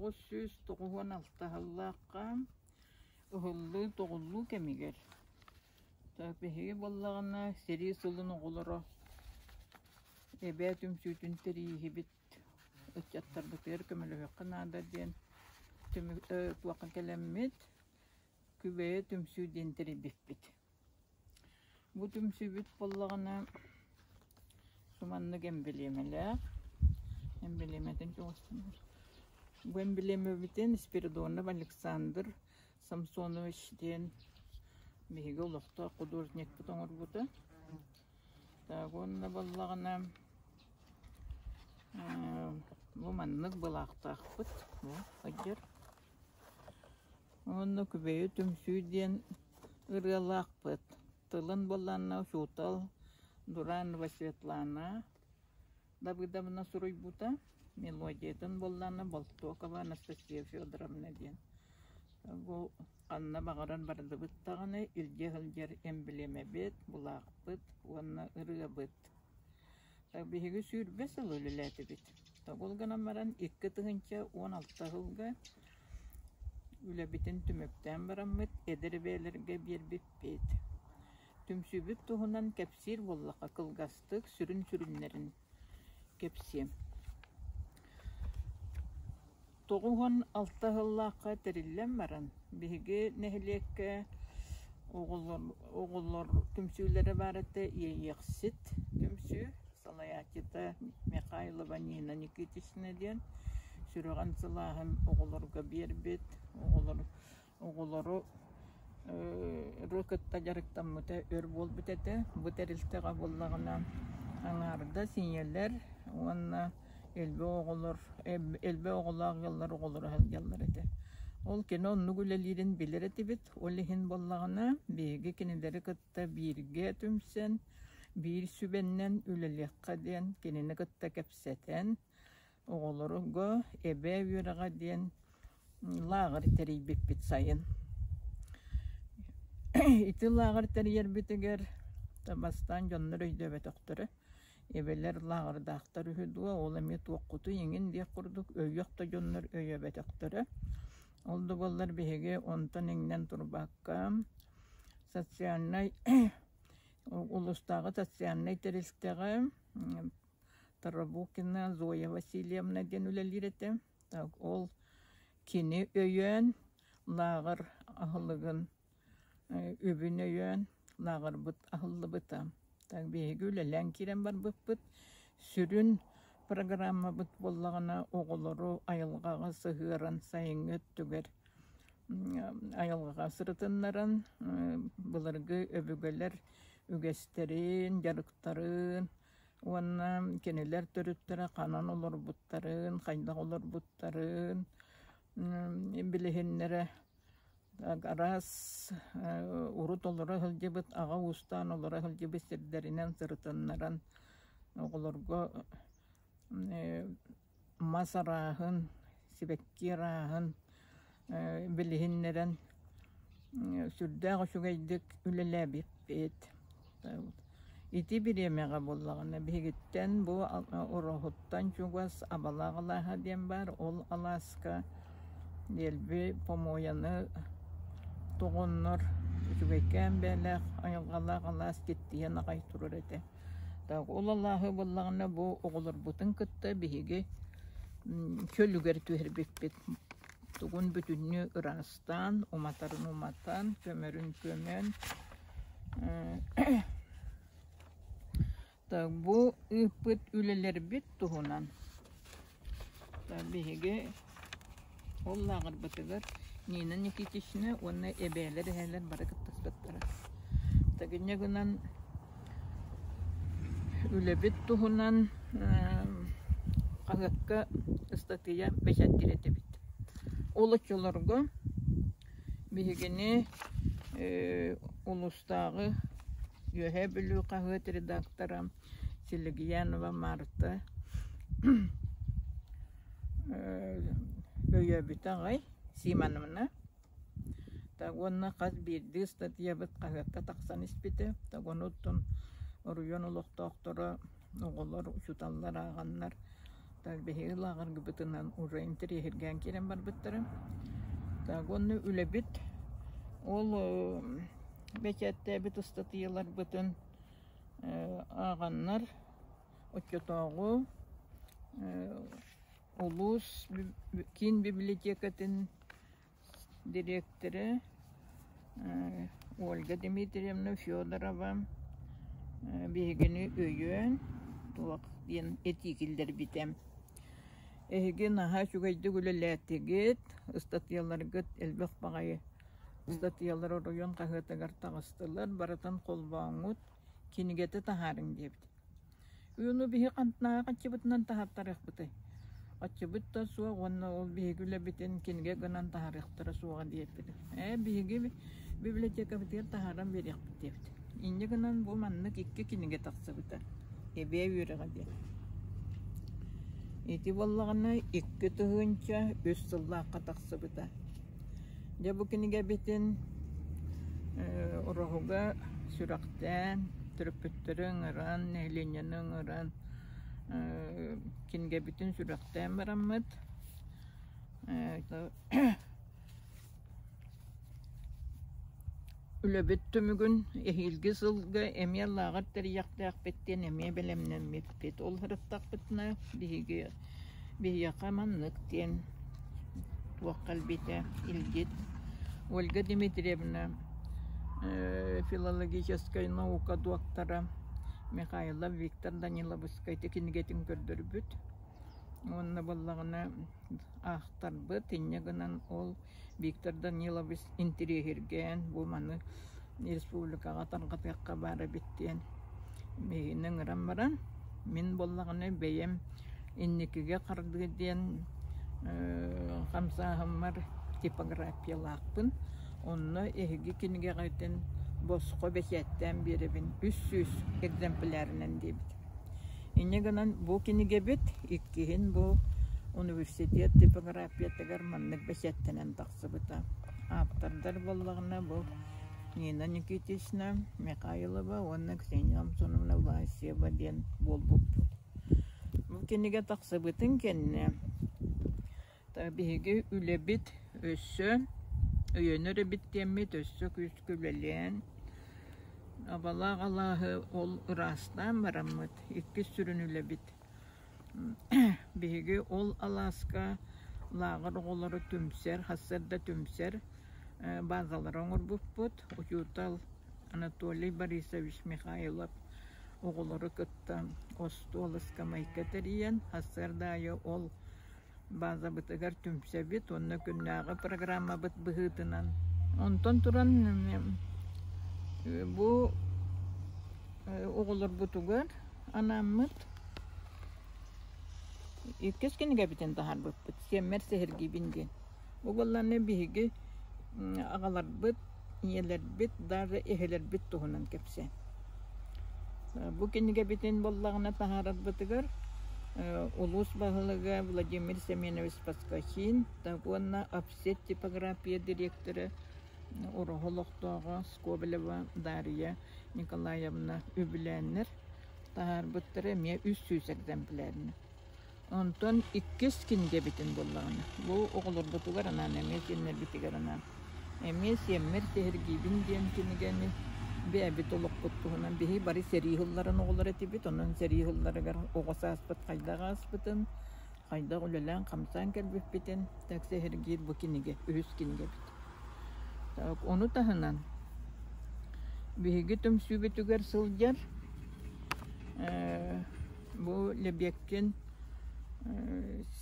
996 сыллаахха ыһыллыы-тоҕуллуу кэмигэр биһиги буоллаҕына сэрии сылын оҕолоро эбээ түмсүүтүн тэрийиһибит, ыччаттарбытыгар көмөлөһүөххэ наада диэн түмүк туохха кэлэммит Күбэйэ түмсүү диэн тэрийбиппит. Бу түмсүүбүт буоллаҕына суманнык эмбилиэмэлээх, эмбилиэмэтин чугастанар. Бу эмбилиэмэбитин Спиридонов Александр Самсонович диэн биһиги олохтоох художникпыт оҥорбута. Так уонна буоллаҕына бу маннык былаахтаахпыт бу сылдьар. Уонна Күбэйэ түмсүү диэн ырыалаахпыт. Тылын буоллаҕына учуутал Дуранова Светлана Давыдовна суруйбута, мелодиятын буоллаҕына Болтокова Анастасия Федоровна диэн. Бу ханна баҕарар бардыбыт даҕаны илдьэ сылдьар эмблемэбит, булаахпыт уонна ырыабыт. Биһиги 20 сыл үлэлээтибит. Ол гынан баран 2016 сылга үлэбитин түмүктээн бараммыт эдэр эбээлэргэ биэрбиппит. Түмсүүбүт туһунан кэпсиир буоллахха кылгастык сүрүн сүрүннэрин кэпсиэм. 96 сыллаахха тэриллэн баран, биһиги нэһилиэккэ оҕолор оҕолор түмсүүлэрэ баар этэ Иэйиэхсит түмсүү салайааччыта Михайлова Нина Никитична диэн сүрэҕин сылааһын оҕолорго биэрбит, оҕолор оҕолору кытта дьарыктаммыта өр буолбут этэ. Бу тэрилтэҕэ буоллаҕына аҥаардас ийэлэр уонна элбэх оҕолор элбэх оҕолоох ыаллар оҕолоро сылдьаллар этэ. Ол кини оннук үлэлиирин билэр этибит. Ол иһин буоллаҕына биһиги кинилэри кытта бииргэ түмсэн, биир сүбэннэн үлэлиэххэ диэн кинини кытта кэпсэтэн, Оҕолорго эбээ үөрэҕэ диэн лааҕыр тэрийбиппит сайын. Ити лааҕыр тэрийэрбитигэр бастаан дьоннор өйдөөбөтөхтөрө. Эбэлэр лааҕырдаахтар үһү дуо, ол эмиэ туоххутуй эҥин диэх курдук өйүөх да дьоннор өйөөбөтөхтөрө. Ол да буоллар биһиги онтон иҥнэн турбакка социальнай улуустааҕы социальнай тэрилтэҕэ Тарабукина Зоя Васильевна диэн үлэлиир этэ. Так ол кини өйөөн лааҕыр аһылыгын үбүн өйөөн лааҕырбыт аһыллыбыта. Так биһиги үлэлээн киирэн барбыппыт. Сүрүн программабыт буоллаҕына оҕолору айылҕаҕа сыһыаран сайыҥҥы өттүгэр айылҕаҕа сырытыннаран былыргы өбүгэлэр үгэстэрин, дьарыктарын уонна кинилэр төрүттэрэ ханан олорбуттарын, хайдах олорбуттарын билиһиннэрэ араас урут олоро сылдьыбыт аҕа уустаан олоро сылдьыбыт сирдэринэн сырытыннаран оҕолорго мас арааһын, сибэкки арааһын билиһиннэрэн сүрдээх үчүгэйдик үлэлээбиппит. Ити бириэмэҕэ буоллаҕына биһигиттэн бу Ороһуттан чугас Абалаах алааһа диэн баар, ол алааска дэлби помуойаны тоҕоннор үчүгэйкээн бэйэлээх айылҕалаах алаас киттийэн аҕай турар этэ. Ол алааһы буоллаҕына бу оҕолорбутун кытта биһиги чөлүгэр түһэрбиппит. Тугун бүтүннүү ыраастаан, уматарын уматан, көмөрүн көмөн бу ыыппыт үлэлэрбит туһунан Биһиги ол лааҕырбытыгар Нина Никитична уонна эбээлэр, эһээлэр бары кыттыспыттара. Тагынньа гынан үлэбит туһунан хаһыакка ыстатыйа бэчээттиир этибит. Ол оччолорго биһигини улуустааҕы Үөһээ Бүлүү хаһыат редактора Силигиянова Марта өйөөбүтэ аҕай Симоновна уонна хас биирдии ыстатыйабыт хаһыакка тахсан испитэ. Ону оттон оройуон олохтоохторо, оҕолор, учууталлар ааҕаннар. Так биһиги лааҕыргыбытынан уже интэриэһиргээн киирэн барбыттара. Так уонна үлэбит ол бэчээттээбит ыстатыйаларбытын ааҕаннар оччотооҕу улуус киин библиотекатын дириэктэрэ Ольга Дмитриевна Федорова биһигини өйөөн туох диэн этии киллэрбитэ. Эһиги наһаа үчүгэйдик үлэлээтигит, ыстатыйаларгыт элбэх баҕайы ыстатыйалар оройуон хаһыатыгар таҕыстылар, барытын холбооҥҥут, кинигэтэ таһаарыҥ диэбит. Уну биһи хантнааҕы хаччыбытынан таһааттарыахпытый? Хаччыбыт да суох уонна ол биһиги үлэбитин кинигэ гынан таһаарыахтара суоҕа диэбиппит. Ээ, биһиги библиотекабытыгар таһааран биэриэхпит диэбит. Инньэ гынан бу маннык икки кинигэ тахсыбыта. Эбээ үөрэҕэ диэн. Ити буоллаҕына 2003 сыллаахха тахсыбыта. Дьэ бу кинигэбитин Ороһуга сүрэхтээн, төрөппүттэри ыҥыран, нэһилиэнньэни ыҥыран кинигэбитин сүрэхтээн бараммыт Үлэбит түмүгүн эһиилги сылга эмиэ лааҕыр тэрийиэхтээхпит диэн эмиэ бэлэмнэммиппит. Ол сырыттахпытына биһиги биһиэхэ маннык диэн туох кэлбитэ илдьит. Ольга Дмитриевна филологическай наука доктора Михайлов Виктор Даниловскай ити кинигэтин көрдөрбүт. Уонна буоллаҕына аахтарбыт, инньэ гынан ол Виктор Данилович интириэһиргээн бу маны республикаҕа тарҕатыахха баар эбит диэн миигин ыҥыран баран мин буоллаҕына бэйэм инникигэ хардыы диэн хамсааһыммар типографиялаахпын онно эһиги кинигэҕитин босхо бэчээттээн биэрэбин 300 экземплярынан диэбит. Инньэ гынан бу кинигэбит иккиһин бу университет типографиятыгар маннык бэчээттэнэн тахсыбыта. Ааптардар буоллаҕына бу Нина Никитична Михайлова уонна Ксения Самсоновна Власьева диэн буолбуппут. Бу кинигэ тахсыбытын кэннэ биһиги үлэбит өссө өйөнөр эбит диэммит өссө күүскэ үлэлээн Абалаах алааһы ол ыраастаан бараммыт иккис сүрүн үлэбит биһиги ол алааска лааҕыр оҕолоро түмсэр сарсыарда түмсэр базалары оҥорбуппут учуутал Анатолий Борисович Михайлов оҕолору кытта остуол ыскамыайка тэрийэн сарсыарда аайы ол базабытыгар түмсэбит уонна күннээҕи программабыт быһыытынан. Онтон туран бу оҕолорбутугар анааммыт иккис кинигэбитин таһаарбыппыт «Сиэммэр сэһэргиибин» диэн. Бу буоллаҕына биһиги аҕаларбыт, ийэлэрбит, даже эһэлэрбит туһунан кэпсээн. Бу кинигэбитин буоллаҕына таһаарарбытыгар улуус баһылыга Владимир Семенович Поскачин уонна Офсет типография дириэктэрэ Ороһу олохтооҕо Скобелева Дарья Николаевна үбүлээннэр таһаарбыттара эмиэ 300 экземплярына. Онтон иккис кинигэбитин буллаҕына, бу оҕолорбутугар анаан эмиэ сиэннэрбитигэр анаан эмиэ «Сиэммэр сэһэргиибин» диэн кинигэни бэйэбит олохпут туһунан биһи бары сэрии сылларын оҕолоро этибит, онон сэрии сылларыгар оҕо сааспыт хайдах ааспытын, хайдах үлэлээн-хамсаан кэлбиппитин так сэһэргиир бу кинигэ, үһүс кинигэбит. Так, ону таһынан биһиги түмсүүбүтүгэр сылдьар Бу Лебедкин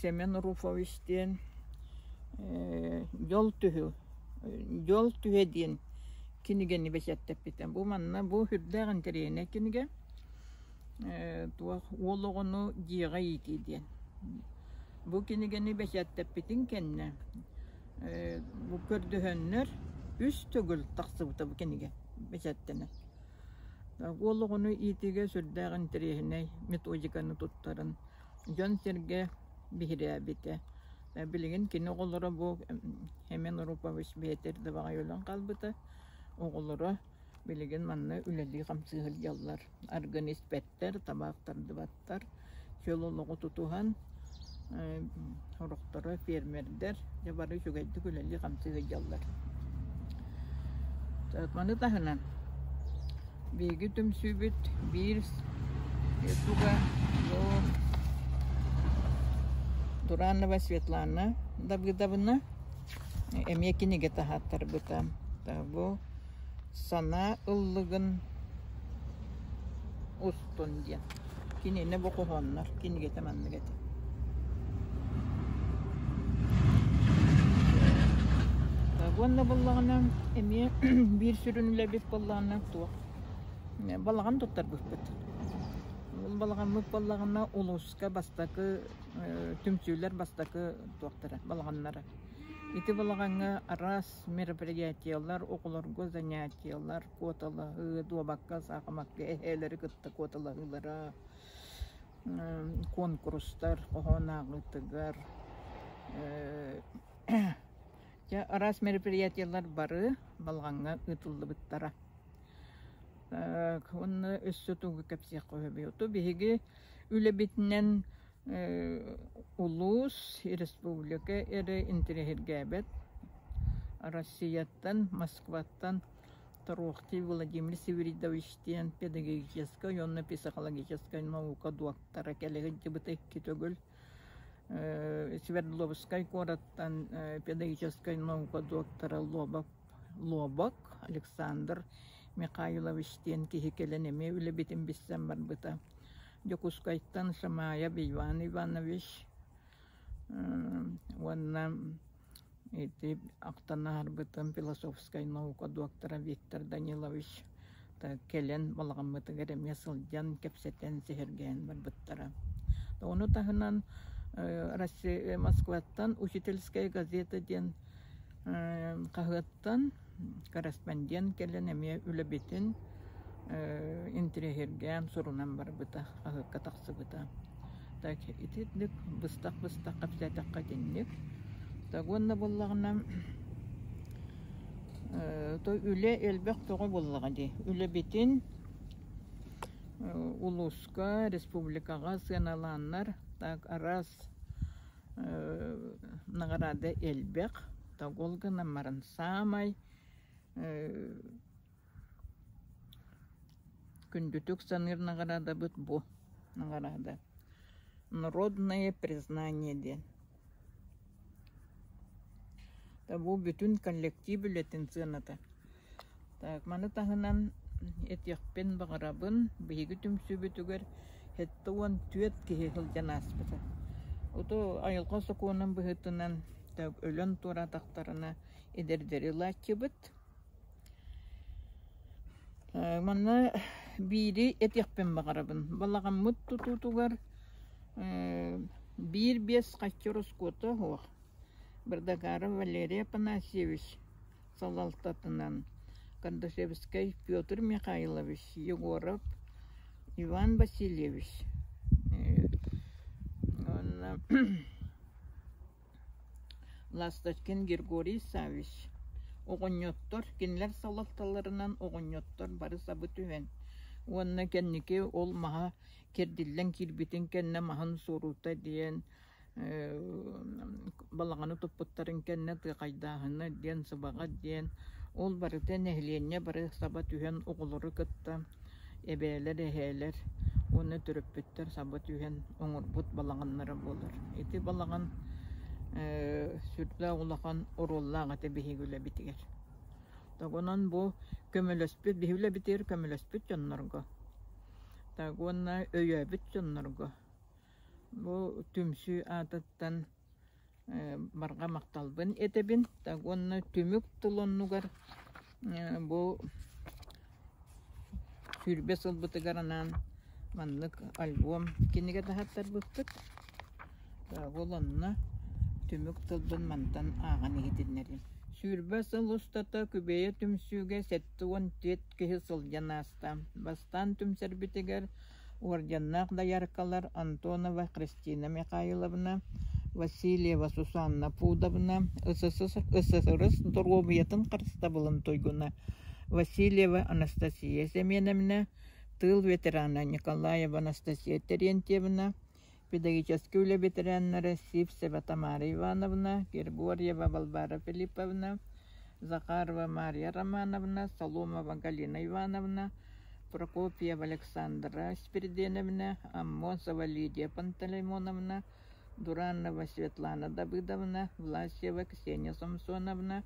Семен Руфович диэн Дьол түһү Дьол түһэ диэн кинигэни бэчээттэппитэ. Бу манна бу сүрдээх интэриэһинэй кинигэ. Туох уол оҕону дьиэҕэ иитии диэн. Бу кинигэни бэчээттэппитин кэннэ бу көрдөһөннөр үс төгүл тахсыбыта бу кинигэ бэчээттэнэн. Уол оҕону иитиигэ сүрдээх интэриэһинэй методиканы туттарын дьон-сэргэ биһирээбитэ. Билигин кини оҕолоро бу Семен Рупович бэйэтэ эрдэ баҕайы өлөн хаалбыта. Оҕолоро билигин манна үлэлии-хамсыы сылдьаллар. Арыгыны испэттэр, табаах тардыбаттар. Чөл олоҕу тутуһан. Сорохторо фермердэр, дьэ бары үчүгэйдик үлэлии-хамсыы сылдьаллар. Маны таһынан биһиги түмсүүбүт биир туга бу Туранова Светлана Давыдовна эмиэ кинигэ таһааттарбыта. Бу Санаа ыллыгын устун диэн. Кинини бу хоһооннор кинигэтэ маннык этэ. Уонна буоллаҕына эмиэ биир сүрүн үлэбит буоллаҕына туох балаҕан туттарбыппыт. Ол балаҕаммыт буоллаҕына улууска бастакы түмсүүлэр бастакы туохтара балаҕаннара. Ити балаҕаҥҥа араас мероприятиелар, оҕолорго занятиелар, куоталаһыы, дуобакка, саахымакка эһээлэри кытта куоталаһыылара, куонкурустар, хоһоон ааҕыытыгар дьэ араас мероприятиелар бары балаҕаҥҥа ыытыллыбыттара. Уонна өссө тугу кэпсиэххэ сөбүй? Ото биһиги үлэбитинэн Улуус, республика эрэ интэриэһиргээбэт. Россияттан, Москваттан Торохтий Владимир Свиридович диэн педагогическай уонна психологическай наука доктора кэлэ сылдьыбыта икки төгүл. Свердловскай куораттан педагогическай наука доктора Лобов Лобок Александр Михайлович диэн киһи кэлэн эмиэ үлэбитин билсэн барбыта. Дьокуускайтан Шамаев Иван Иванович уонна ити ахтан аһарбытым философскай наука доктора Виктор Данилович кэлэн балаҕаммытыгар эмиэ сылдьан кэпсэтэн сэһэргээн барбыттара. Ону таһынан Россия Москваттан «Учительская газета» диэн хаһыаттан корреспондент кэлэн эмиэ үлэбитин интэриэһиргээн сурунан барбыта, хаһыакка тахсыбыта. Так итинник быстах-быстах кэпсээтэххэ итинник. Так уонна буоллаҕына то үлэ элбэх тоҕо буоллаҕа дии. Үлэбитин улууска, республикаҕа сыаналааннар так араас наҕараада элбэх, ол гынан баран саамай күндүтүк саныыр наҕараадабыт бу наҕараада народное признание диэн. Бу бүтүн коллектив үлэтин сыаната. Так, маны таһынан этиэхпин баҕарабын, биһиги түмсүүбүтүгэр 74 киһи сылдьан ааспыта. Ото айылҕа сокуонун быһыытынан так өлөн туораатахтарына эдэрдэри ылааччыбыт. Манна биири этиэхпин баҕарабын. Балаҕаммыт тутуутугар биир-биэс хаччы ороскуота суох. Бардагаров Валерий Афанасьевич салалтатынан Кардашевскай Петр Михайлович, Егоров Иван Васильевич уонна Ласточкин Григорий Саввич оҕонньоттор кинилэр салалталарынан оҕонньоттор бары сабы түһэн уонна кэнники ол маһа кэрдиллэн киирбитин кэннэ маһын суоруута диэн балаҕаны туппуттарын кэннэ тыахайдааһына диэн, сыбаҕа диэн, ол барыта нэһилиэнньэ бары саба түһэн оҕолору кытта эбээлэр, эһээлэр уонна төрөппүттэр саба түһэн оҥорбут балаҕаннара буолар. Ити балаҕан сүрдээх улахан оруоллаах этэ биһиги үлэбитигэр. Онон бу көмөлөспүт, биһиги үлэбитигэр көмөлөспүт дьоннорго уонна өйөөбүт дьоннорго Бу түмсүү аатыттан барҕа махталбын этэбин уонна түмүк тыл оннугар бу 20 сылбытыгар анаан маннык альбом кинигэ таһааттарбыппыт. Ол онно түмүк тылбын мантан ааҕан иһитиннэриим. 20 сыл устата Күбэйэ түмсүүгэ 74 киһи сылдьан ааста. Бастаан түмсэрбитигэр Уордьаннаах дояркалар Антонова Христина Михайловна, Васильева Сусанна Пудовна, СССР доруобуйатын харыстабылын туйгуна Васильева Анастасия Семеновна, тыыл ветерана Николаева Анастасия Терентьевна, Педагогическай үлэ бэтэрээннэрэ Сивцева Тамара Ивановна, Григорьева Балбара Филипповна, Захарова Мария Романовна, Соломова Галина Ивановна, Прокопьева Александра Спиридоновна, Аммосова Лидия Пантелеймоновна, Дуранова Светлана Давыдовна, Власьева Ксения Самсоновна,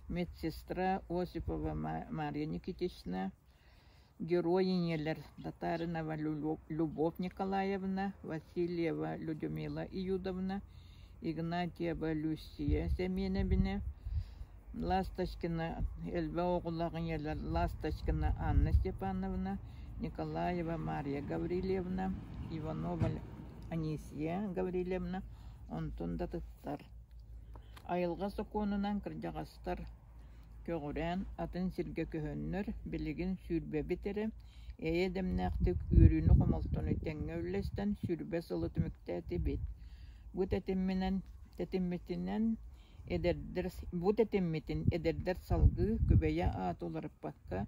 медсестра Осипова Мария Никитична, Герой ийэлэр Татаринова Любовь Николаевна, Васильева Людмила Июдовна, Игнатьева Люция Сэмиэнэбинэ, Ласточкина элбэх оҕолоох ийэлэр Ласточкина Анна Степановна, Николаева Мария Гаврильевна, Иванова Анисия Гаврильевна онтон да атыттар. Айылҕа сокуонунан кырдьаҕастар көҕүрээн атын сиргэ көһөннөр, билигин сүүрбэбит эрэ, эйэ дэмнээхтик үөрүүнү-хомолтону тэҥҥэ үллэстэн 20 сылы түмүктээтибит. Бу тэтимминэн тэтиммитинэн эдэрдэр бу тэтиммитин эдэрдэр салгыы Күбэйэ ааты уларыппакка,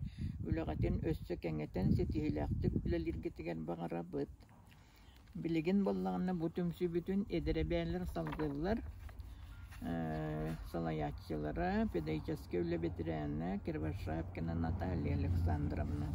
үлэҕитин өссө кэҥэтэн ситиһиилээхтик үлэлииргитигэр баҕарабыт. Билигин буоллаҕына бу түмсүүбүтүн эдэр эбээлэр салгыыллар, салайааччылара педагогическай үлэ бэтэрээнэ Кривошапкина Наталья Александровна.